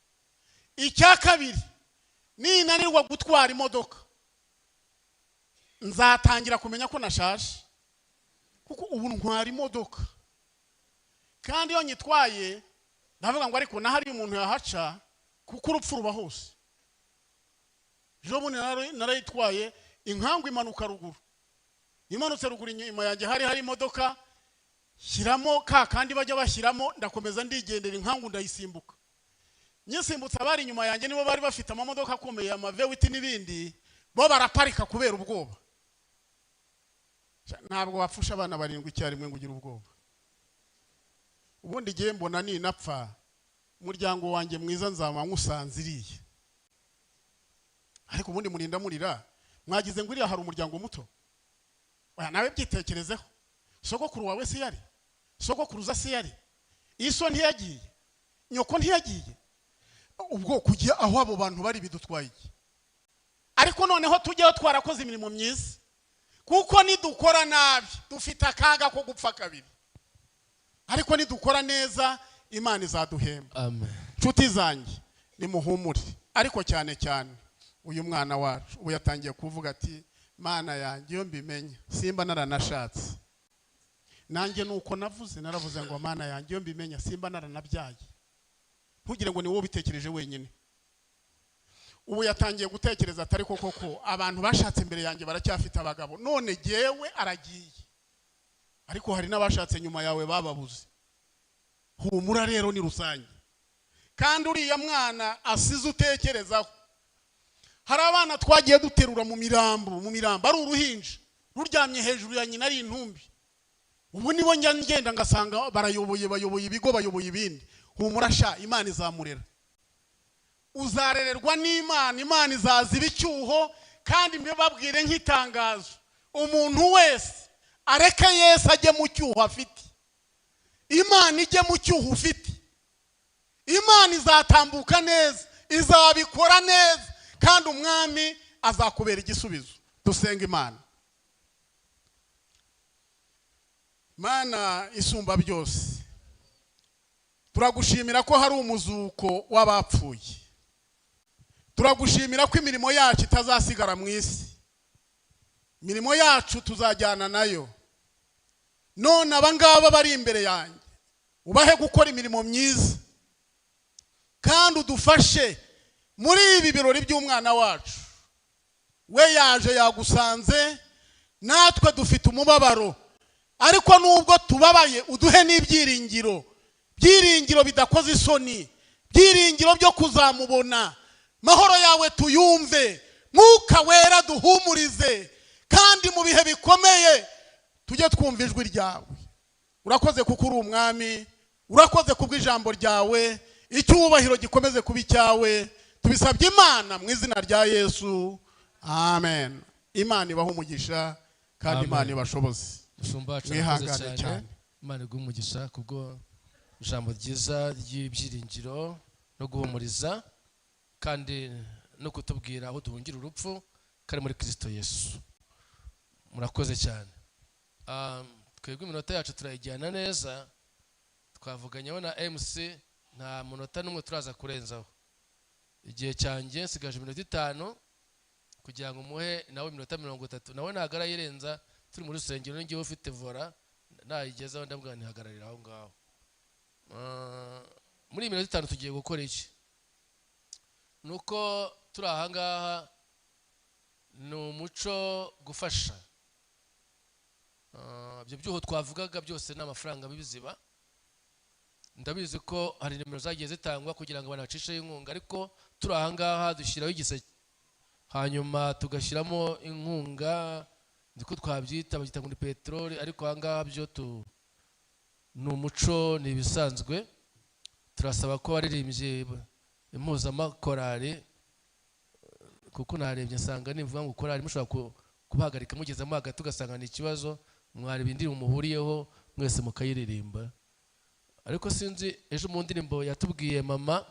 Icya kabiri, ninanirwa gutwara imodoka nzatangira kumenya ko nashaje, kuko ubu ntwara imodoka kandi iyo nyitwaye ndavuga ngo ariko nahari umuntu yahaca, kuko urupfu ruba hose. Ejo bundi narayitwaye inkangu imanuka ruguru, imanutse ruguru inyuma yanjye hari imodoka, shyiramo ka kandi bajya bashyiramo, ndakomeza ndigendera inkangu ndayisimbuka. Nyisimbutse abari inyuma yanjye nibo bari bafite amamodoka akomeye, ama V8 n'ibindi, bo baraparika kubera ubwoba. Ntabwo wapfusha abana barindwi icyarimwe ngo ugire ubwoba. Ubundi igihe mbona ninapfa umuryango wanjye mwiza nzaba nkusanziriye. Ariko ubundi murinda murira, mwagize ngo iriya hari umuryango muto. Oya, nawe byitekerezeho. Sogokuru wawe se yari, sogokuruza se yari, iso ntiyagiye, nyoko ntiyagiye. Ubwo kujya aho abo bantu bari bidutwaye iki? Ariko noneho tujyeho twarakoze imirimo myiza, kuko nidukora nabi dufite akaga ko gupfa kabiri, ariko nidukora neza Imana izaduhemba. Amen. Nshuti zanjye nimuhumure, ariko cyane cyane uyu mwana wacu ubu yatangiye kuvuga ati Mana yanjye iyo mbimenya simba naranashatse. Nanjye nuko navuze, naravuze ngo Mana yanjye iyo mbimenya simba naranabyaye. Ntugire ngo ni wowe ubitekereje wenyine. Ubu yatangiye gutekereza atari koko ko abantu bashatse imbere yanjye baracyafite abagabo, none jyewe aragiye, ariko hari n'abashatse nyuma yawe bababuze. Humura rero ni rusange. Kandi uriya mwana asize utekerezaho. Hari abana twagiye duterura mu mirambo, ari uruhinja ruryamye hejuru ya nyina ari intumbi. Ubu nibo njya ngenda ngasanga barayoboye, bayoboye ibigo, bayoboye ibindi. Humura sha, Imana izamurera. Uzarererwa n'Imana, Imana izaziba icyuho. Kandi mbibabwire nk'itangazo, umuntu wese areke Yesu ajye mu cyuho afite, Imana ijye mu cyuho ufite. Imana izatambuka neza, izabikora neza, kandi umwami azakubera igisubizo. Dusenga Imana. Mana isumba byose, turagushimira ko hari umuzuko w'abapfuye. Turagushimira ko imirimo yacu itazasigara mu isi, imirimo yacu tuzajyana nayo. None abangaba bari imbere yanjye ubahe gukora imirimo myiza, kandi udufashe muri ibi birori by'umwana wacu. We yaje yagusanze, natwe dufite umubabaro, ariko nubwo tubabaye uduhe n'ibyiringiro, byiringiro bidakoze isoni, byiringiro byo kuzamubona. Mahoro yawe tuyumve, Mwuka wera duhumurize, kandi mu bihe bikomeye tujye twumva ijwi ryawe. Urakoze kuko uri umwami, urakoze kubw'ijambo ryawe. Icyubahiro gikomeze kuba icyawe. Tubisabye Imana mu izina rya Yesu, amen. Imana ibahe umugisha kandi Imana ibashoboze. Mwihangane cyane. Imana iguhe umugisha kubwo ijambo ryiza ry'ibyiringiro no guhumuriza, kandi no kutubwira aho duhungira urupfu kari muri Kristo Yesu. Murakoze cyane. Twebwe iminota yacu turayijyana neza, twavuganyeho na MC, nta munota n'umwe turaza kurenzaho. Igihe cyanjye nsigaje iminota 5 kugira ngo muhe nawe iminota 30, nawe ntabwo arayirenza. Turi muri rusengero n'igihe ufite vora nayigezaho ndabwira ntihagararira aho ngaho. Muri iyi minota 5 tugiye gukora iki? Nuko turi aha ngaha ni umuco gufasha. Ibyo byuho twavugaga byose ni amafaranga bibiziba. Ndabizi ko hari nimero zagiye zitangwa kugira ngo abantu bacisheho inkunga, ariko turi aha ngaha dushyiraho igiseke, hanyuma tugashyiramo inkunga, niko twabyita, babyita ngo ni peteroli, ariko aha ngaha byo ni umuco, ni ibisanzwe. Turasaba ko abaririmbyi impuzamakorali, kuko narebye nsanga nivuga ngo korali mushobora kubahagarika mugezemo hagati ugasanga ni ikibazo, mwareba indirimbo muhuriyeho mwese mukayiririmba. Ariko sinzi, ejo mu ndirimbo yatubwiye mama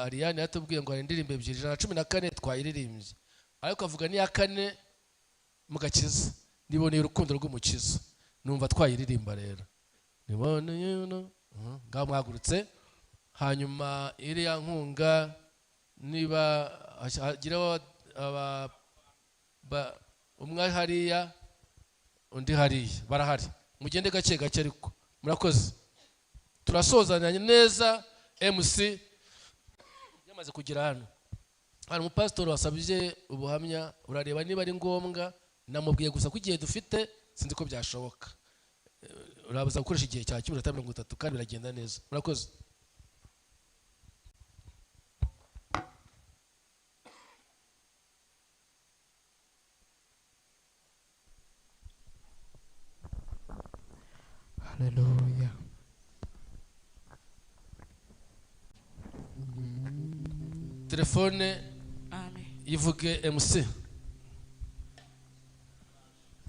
Ariane yatubwiye ngo hari indirimbo ebyiri, 114 twayiririmbye, ariko avuga n'iya kane mugakiza, niboneye urukundo rw'umukiza, numva twayiririmba rero niboneye ngaho mwahagurutse. Hanyuma iriya nkunga niba hagira umwe hariya undi hariya, barahari, mugende gake gake, ariko murakoze. Turasozanya neza. MC yamaze kugera hano, hari umupasitori wasabye ubuhamya, urareba niba ari ngombwa, namubwiye gusa ko igihe dufite sinzi ko byashoboka, urabaza gukoresha igihe cya 30 kandi biragenda neza. Murakoze. Haleluya. Telefone ivuge MC.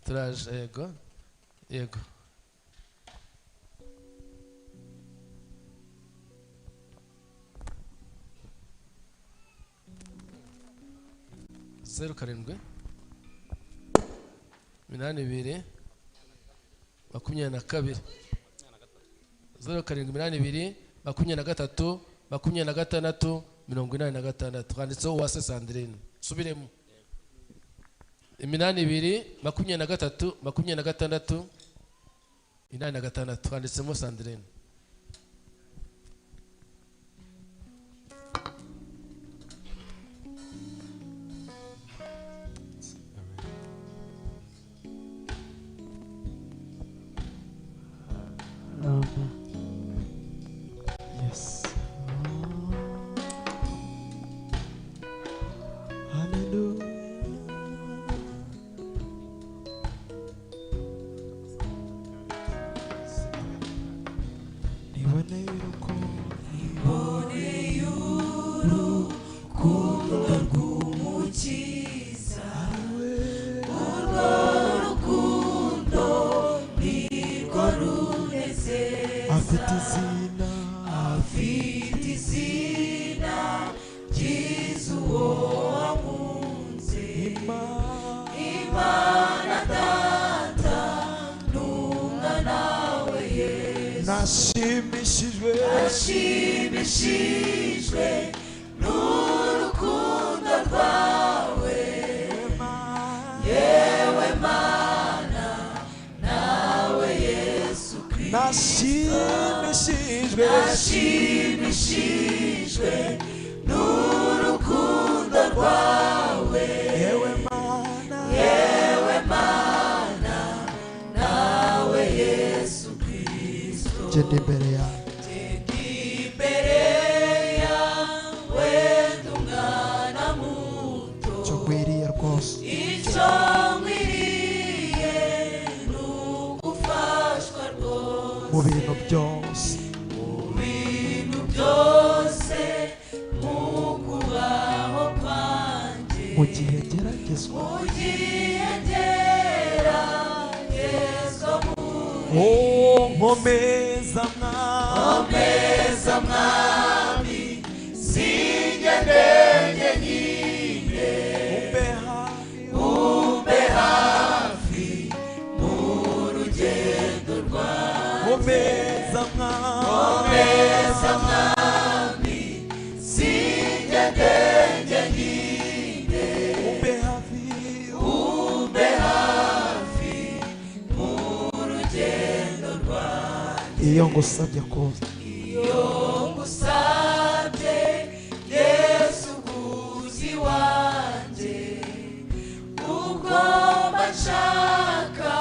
Turaje, yego. Yego. Zeru karindwi 82 22 0 7 82 23 26 86. Handitseho Uwase Sandrine. Subiremo. 82 23 26 86, handitsemo Sandrine. Yes. Hallelujah. Niboneye urukundo rw'Umukiza, urwo rukundo nirwo runezeza, afite izina, afite izina ryiza uwo wankunze, Imana Data n'Umwana we Yesu. Nashimishijwe, nashimishijwe n'urukundo rwawe, yewe Mana nawe Yesu Kristo. Nashimishijwe, nashimishijwe n'urukundo rwawe, yewe Mana, yewe Mana nawe Yesu Kristo. Genda imbere yawe, genda imbere yawe, ndi umwana muto, icyo nkwiriye rwose, icyo nkwiriye ni ugufashwa rwose mu bintu byose, mu bintu byose, mu kubaho kwanjye, mu gihe ngeragezwa, mu gihe ngeragezwa, oh nkomeza mwami, nkomeza mwami, sinjye njyenyine, umbe hafi mu rugendo rwanjye, nkomeza mwami, nkomeza mwami, sinjye njyenyine, umbe hafi, umbe hafi mu rugendo rwanjye. Iyo ngusabye kuza, iyo ngusabye Yesu kuzi wanjye, ubwo mba nshaka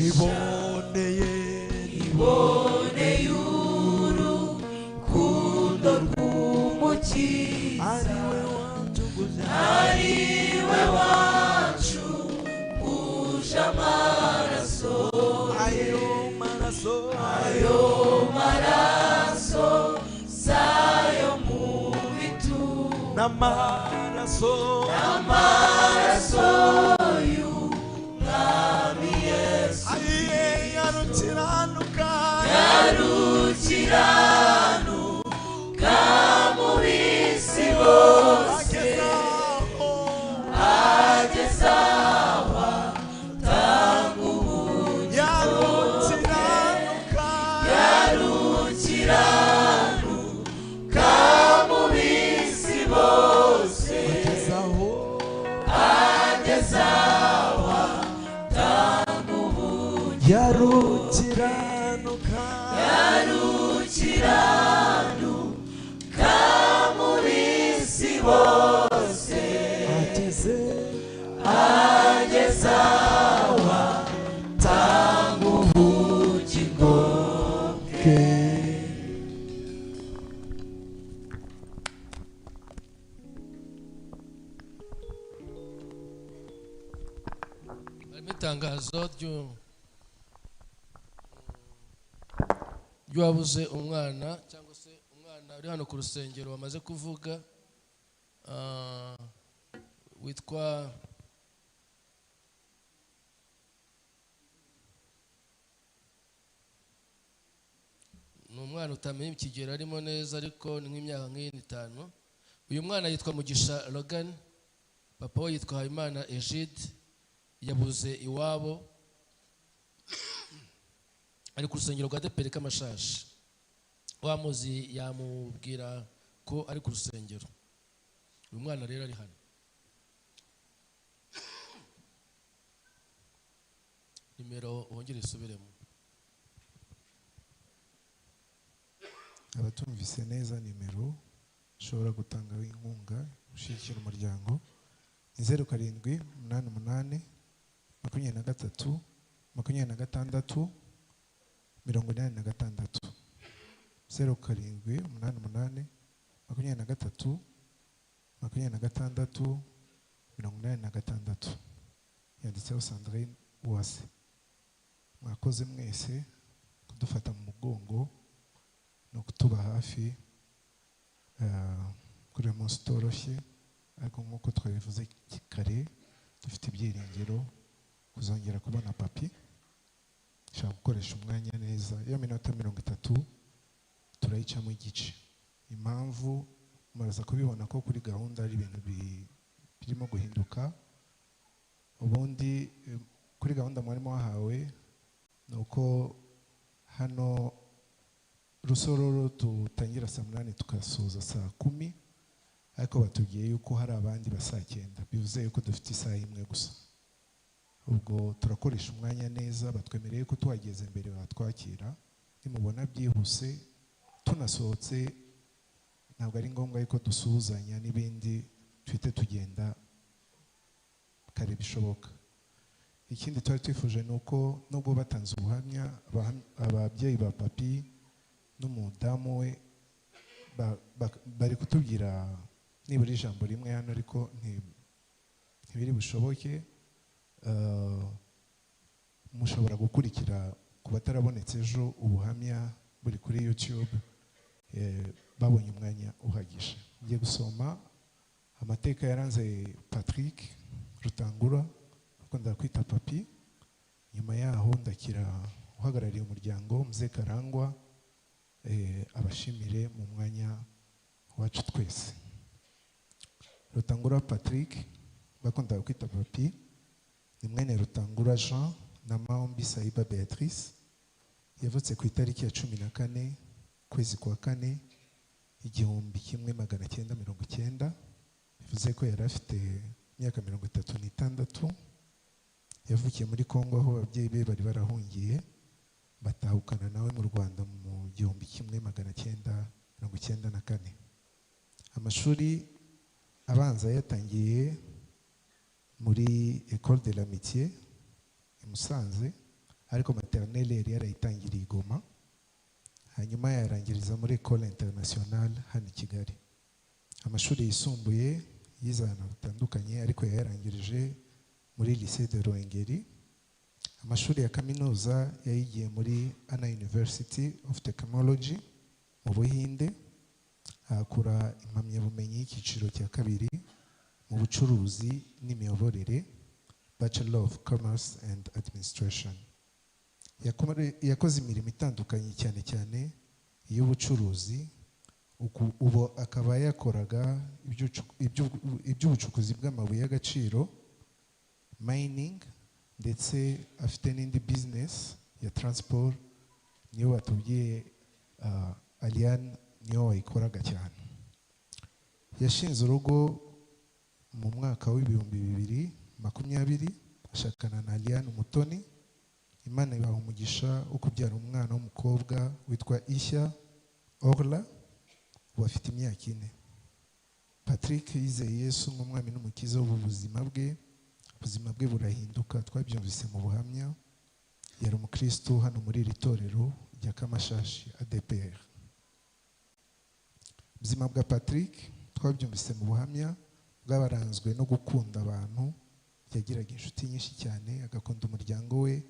Niboneye, niboneye urukundo rw'Umukiza, ariwe wancunguje, ariwe wancunguje amaraso, ayo maraso, ayo maraso sayo mu bitu, n'amaraso, n'amaraso y'Umwami Yesu. Aye, yarukiranuka, yarukiranuka mu bisi bose, ageza aho atanga ubugingo. Yarukiranuka, yarukiranuka mu bisi bose, ageza aho atanga ubugingo. Yarukiranuka, yarukiranuka mu bisi bose, ageze, ageza aho atanga ubugingo bwe. Harimo itangazo ry'uwabuze umwana cyangwa se umwana uri hano ku rusengero wamaze kuvuga, witwa ni umwana utamenya ikigero arimo neza, ariko ni nk'imyaka nk'iyindi 5. Uyu mwana yitwa Mugisha Logan, papa we yitwa Habimana Egide, yabuze iwabo, ari ku rusengero rwa ADEPR Kamashashi. Wamuzi yamubwira ko ari ku rusengero. Uyu mwana rero ari hano. Nimero wongere isubiremo. Abatumvise neza nimero ushobora gutangaho inkunga ushyigikira umuryango ni 0 7 8 8 23 26 86, 0 7 8 8 23 26 86. Yanditseho Sandrine Uwase. Mwakoze mwese kudufata mu mugongo no kutuba hafi kuri uyu munsi utoroshye, ariko nk'uko twabivuze kare dufite ibyiringiro kuzongera kubona papi. Nshaka gukoresha umwanya neza, iyo minota 30 turayicamo igice. Impamvu muraza kubibona ko kuri gahunda ari ibintu birimo guhinduka. Ubundi kuri gahunda mwarimo wahawe ni uko hano Rusororo tutangira saa 8 tukasoza saa 10, ariko batubwiye yuko hari abandi ba saa 9, bivuze yuko dufite isaha imwe gusa. Ubwo turakoresha umwanya neza, batwemereye ko tuhageze mbere batwakira. Nimubona byihuse tunasohotse, ntabwo ari ngombwa yuko dusuhuzanya n'ibindi, twite tugenda kare bishoboka. Ikindi twari twifuje ni uko nubwo batanze ubuhamya, ababyeyi ba papi n'umudamu we bari kutubwira nibura ijambo rimwe hano, ariko ntibiri bushoboke. Mushobora gukurikira ku batarabonetse ejo ubuhamya buri kuri YouTube, babonye umwanya uhagije. Ngiye gusoma amateka yaranze Patrick Rutangura, ukunda kwita papi. Nyuma yaho ndakira uhagarariye umuryango Mzee Karangwa, abashimire mu mwanya wacu twese. Rutangura Patrick bakunda kwita papi ni mwene Rutangura Jean na Maombi Saiba Beatrice. Yavutse ku itariki ya 14 kwezi kwa 4 1990, bivuze ko yari afite imyaka 36. Yavukiye muri Kongo aho ababyeyi be bari barahungiye, batahukana nawe mu Rwanda mu 1994. Amashuri abanza yatangiye muri École de l'Amitié i Musanze, Ariko maternelle yari yarayitangiriye i Goma, hanyuma yarangiriza muri Ecole Internationale hano i Kigali. Amashuri yisumbuye yize ahantu hatandukanye, ariko yayarangirije muri Lycée de Ruhengeri. Amashuri ya kaminuza yayigiye muri Anna University of Technology mu Buhinde, ahakura impamyabumenyi y'icyiciro cya kabiri mu bucuruzi n'imiyoborere, Bachelor of Commerce and Administration. Yakoze imirimo itandukanye, cyane cyane iy'ubucuruzi. Ubu akaba yakoraga iby'ubucukuzi bw'amabuye y'agaciro, mining, ndetse afite n'indi business ya transport, niyo batubwiye Aliane niyo wayikoraga cyane. Yashinze urugo mu mwaka wa 2020, ashakana na Aliane Umutoni. Imana ibaha umugisha wo kubyara umwana w'umukobwa witwa Ishya Orla, ubu afite imyaka 4. Patrick yizeye Yesu nk'umwami n'umukiza w'ubuzima bwe. Ubuzima bwe burahinduka, twabyumvise mu buhamya. Yari umukristo hano muri iri torero rya Kamashashi ADPR. Ubuzima bwa Patrick twabyumvise mu buhamya bwabaranzwe no gukunda abantu. Yagiraga inshuti nyinshi cyane, agakunda umuryango we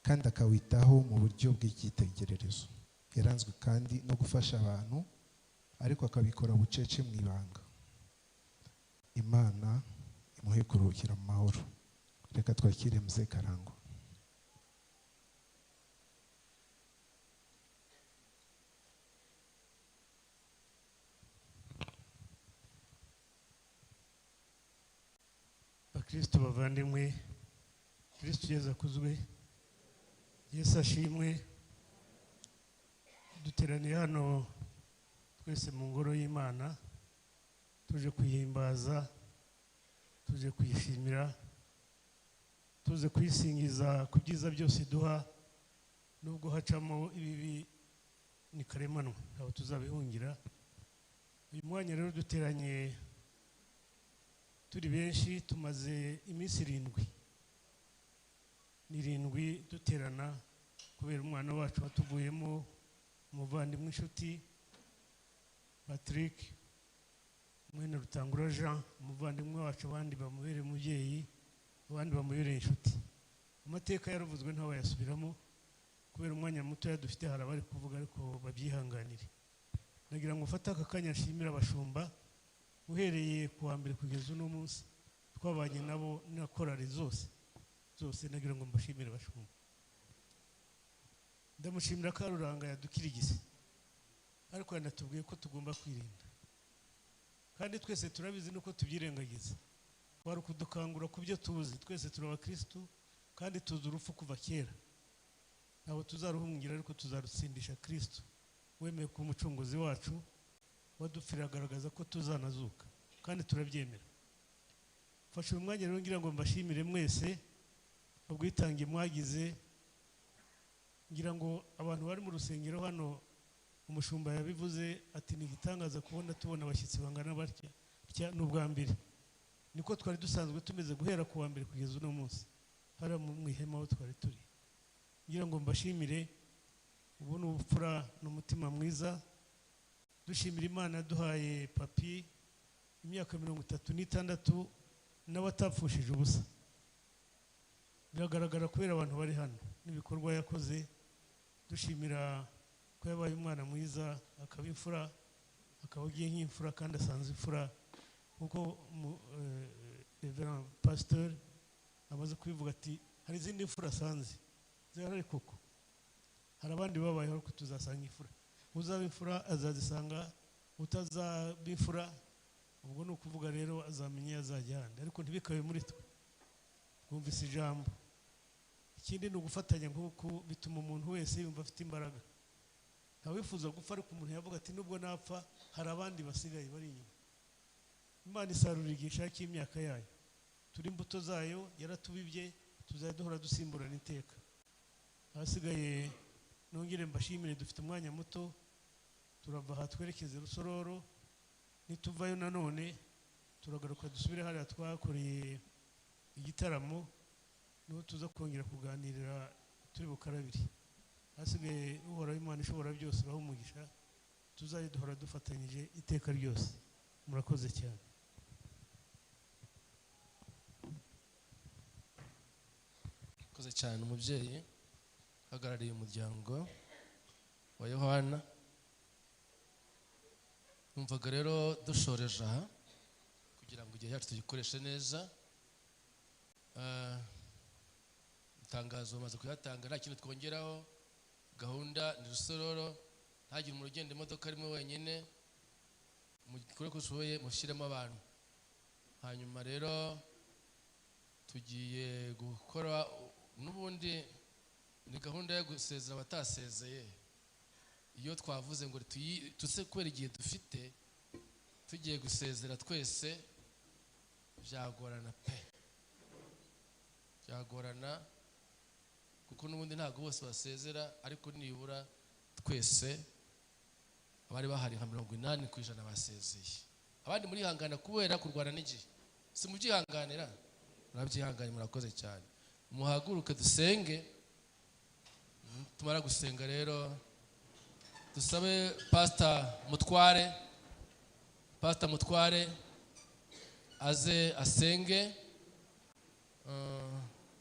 kandi akawitaho mu buryo bw'icyitegererezo. Yaranzwe kandi no gufasha abantu, ariko akabikora bucece mu ibanga. Imana imuhe kuruhukira mu mahoro. Reka twakire Mzee Karangwa. Bakristo bavandimwe, Kristo Yesu akuzwe, Yesu ashimwe. Duteraniye hano twese mu ngoro y'Imana, tuje kuyihimbaza, tuje kuyishimira, tuze kuyisingiza ku byiza byose iduha. Nubwo hacamo ibibi, ni karemanwa, ntabwo tuzabihungira. Uyu mwanya rero duteranye turi benshi, tumaze iminsi 7, ni 7 duterana kubera umwana wacu watuvuyemo, umuvandimwe, inshuti Patrick mwene Rutangura Jean, umuvandimwe wacu, abandi bamubereye umubyeyi, abandi bamubereye inshuti. Amateka yaravuzwe ntawayasubiramo kubera umwanya muto dufite, hari abari kuvuga ariko babyihanganire. Nagira ngo mfate aka kanya nshimire abashumba, uhereye ku wa mbere kugeza uno munsi twabanye nabo na korali zose zose. Nagira ngo mbashimire abashumba. Ndamushimira Karuranga yadukirigise, ariko yanatubwiye ko tugomba kwirinda, kandi twese turabizi nuko tubyirengagiza. Wari kudukangura ku byo tuzi, twese turi abakristu kandi tuzi urupfu kuva kera, ntabwo tuzaruhungira ariko tuzarutsindisha Kristo wemeye kuba umucunguzi wacu, wadupfira agaragaza ko tuzanazuka, kandi turabyemera. Mfashe uyu mwanya rero ngira ngo mbashimire mwese ubwitange mwagize. Ngira ngo abantu bari mu rusengero hano, umushumba yabivuze ati ni igitangaza kubona tubona abashyitsi bangana batya, ni ubwa mbere. Niko twari dusanzwe tumeze guhera ku wa mbere kugeza uno munsi, hariya mu ihema aho twari turi. Ngira ngo mbashimire, ubu ni ubupfura n'umutima mwiza. Dushimira Imana duhaye papi imyaka 36 nawe atapfushije ubusa. Biragaragara kubera abantu bari hano n'ibikorwa yakoze. Dushimira ko yabaye umwana mwiza, akaba imfura, akaba agiye nk'imfura kandi asanze imfura, kuko Reverend Pasteur amaze kubivuga ati hari izindi mfura asanze zihari koko, hari abandi babayeho ariko tuzasanga imfura. Uzaba imfura azazisanga, utazaba imfura ubwo ni ukuvuga rero azamenya azajya ahandi, ariko ntibikabe muri twe. Twumvise ijambo. Ikindi ni ugufatanya, nk'uko bituma umuntu wese yumva afite imbaraga. Ntawifuza gupfa, ariko umuntu yavuga ati nubwo napfa hari abandi basigaye bari inyuma. Imana isarura igihe ishaka imyaka yayo, turi imbuto zayo, yaratubibye, tuzajya duhora dusimburana iteka. Ahasigaye nongere mbashimire, dufite umwanya muto, turava aha twerekeze Rusororo, nituvayo nanone turagaruka dusubire hariya twakoreye igitaramo, niho tuza kongera kuganirira Turi bukarabire hasigaye. Uhoraho Imana ishobora byose ubahe umugisha, tuzajye duhora dufatanyije iteka ryose. Murakoze cyane. Murakoze cyane umubyeyi uhagarariye umuryango wa Yohana. Numvaga rero dushoreje aha kugira ngo igihe cyacu tugikoreshe neza. Itangazo bamaze kuyatanga, nta kintu twongeraho. Gahunda ni Rusororo, ntagire umuntu ugenda imodoka arimo wenyine, mukore ko ushoboye mushyiremo abantu. Hanyuma rero tugiye gukora n'ubundi ni gahunda yo gusezera abatasezeye. Iyo twavuze ngo tuse kubera igihe dufite, tugiye gusezera twese byagorana pe, byagorana kuko n'ubundi ntabwo bose basezera, ariko nibura twese abari bahari nka 80% basezeye. Abandi murihangana kubera kurwana n'igihe, si mubyihanganira, murabyihanganye, murakoze cyane. Muhaguruke dusenge. Tumara gusenga rero dusabe Pastor Mutware, Pastor Mutware aze asenge.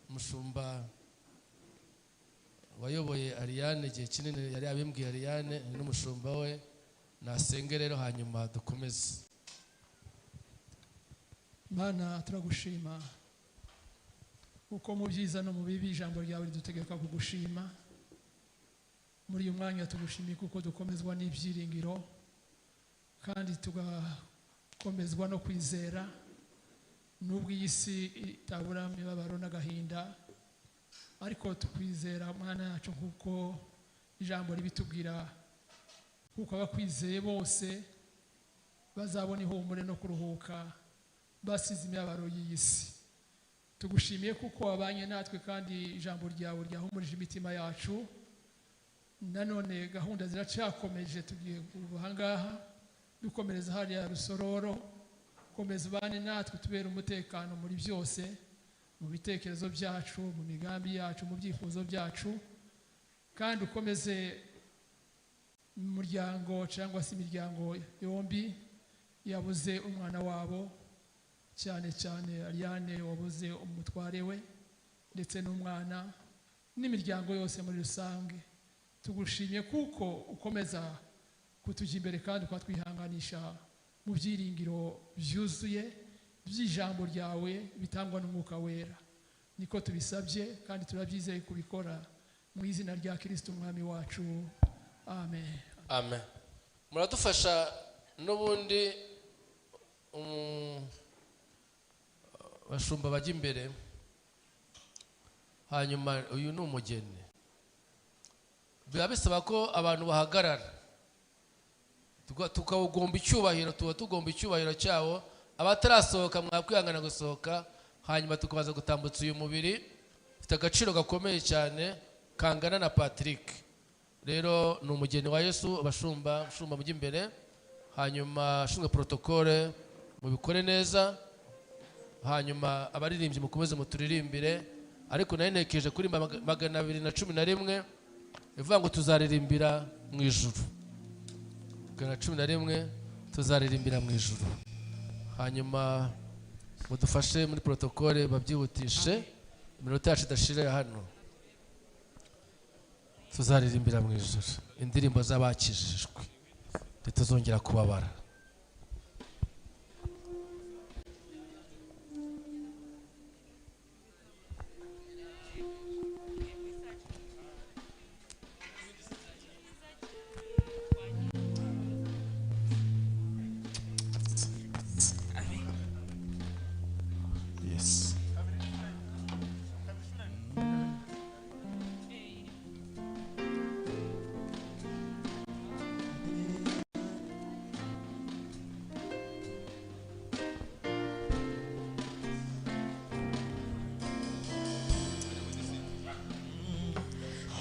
Umushumba wayoboye Ariane igihe kinini yari abimbwiye, Ariane n'umushumba we nasenge rero, hanyuma dukomeze. Mana, turagushima kuko mu byiza no mu bibi ijambo ryawe ridutegeka kugushima. Muri uyu mwanya tugushimiye kuko dukomezwa n'ibyiringiro kandi tugakomezwa no kwizera, nubwo iyi si itabura imibabaro n'agahinda, ariko tukwizera Mwana yacu kuko ijambo ribitubwira, kuko abakwizeye bose bazabona ihumure no kuruhuka basize imibabaro y'iyi si. Tugushimiye kuko wabanye natwe kandi ijambo ryawe ryahumurije imitima yacu. Nanone gahunda ziracyakomeje, tugiye kuva aha ngaha dukomereza hariya Rusororo. Komeza ubane natwe, tubere umutekano muri byose, mu bitekerezo byacu, mu migambi yacu, mu byifuzo byacu, kandi ukomeze umuryango cyangwa se imiryango yombi yabuze umwana wabo, cyane cyane Ariane wabuze umutware we ndetse n'umwana, n'imiryango yose muri rusange. Tugushimye kuko ukomeza kutujya imbere kandi ukatwihanganisha mu byiringiro byuzuye by'ijambo ryawe bitangwa n'Umwuka Wera. Niko tubisabye kandi turabyizeye kubikora mu izina rya Kristo Umwami wacu, amen. Amen. Muradufasha n'ubundi bashumba bajya imbere. Hanyuma uyu ni umugeni, biba bisaba ko abantu bahagarara tukawugomba icyubahiro, tuba tugomba icyubahiro cyawo. Abatarasohoka mwakwihangana gusohoka, hanyuma tukabaza gutambutsa uyu mubiri ufite agaciro gakomeye cyane kangana na Patrick. Rero ni umugeni wa Yesu. Abashumba shumba mujye imbere, hanyuma ashinzwe protokole mubikore neza, hanyuma abaririmbyi mukomeze muturirimbire. Ariko nari nekeje kuri 211 ivuga ngo tuzaririmbira mu ijuru. 211 tuzaririmbira mu ijuru. Hanyuma mudufashe muri protokole babyihutishe, iminota yacu idashira hano. Tuzaririmbira mu ijuru indirimbo z'abakijijwe, ntituzongera kubabara. Yes.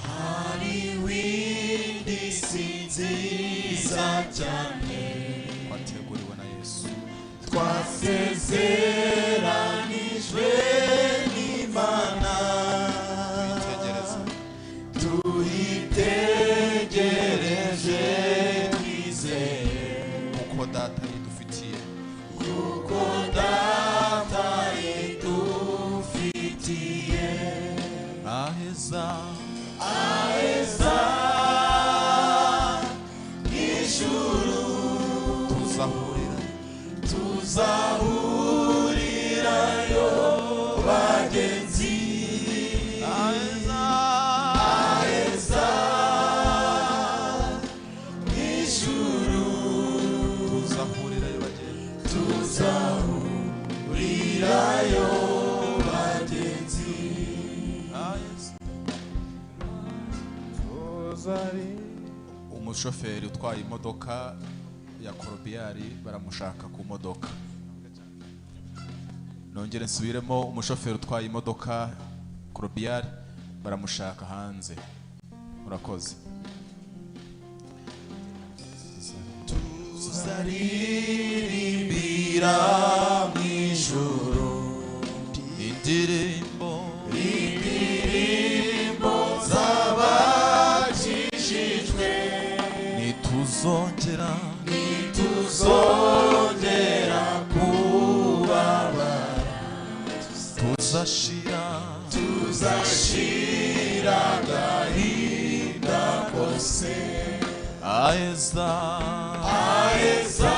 Hari windi si nziza cyane twateguriwe na Yesu, twasezeranijwe n'Imana, tuyitegereze, Aheza, aheza ijuru, tuzahurira, tuzahurirayo bagenzi. Aheza, aheza ijuru, tuzahurirayo bagenzi, tuzahurirayo bagenzi. Aheza. Umushoferi utwaye imodoka ya korobiyari baramushaka ku modoka. Nongere nsubiremo, umushoferi utwaye imodoka korobiyari baramushaka hanze. Murakoze. Tuzaririmbira mu ijuru indirimbo, indirimbo z'abakijijwe. Ntituzongera, ntituzongera kubabara, tuzashira, tuzashira agahinda kose. Aheza, aheza.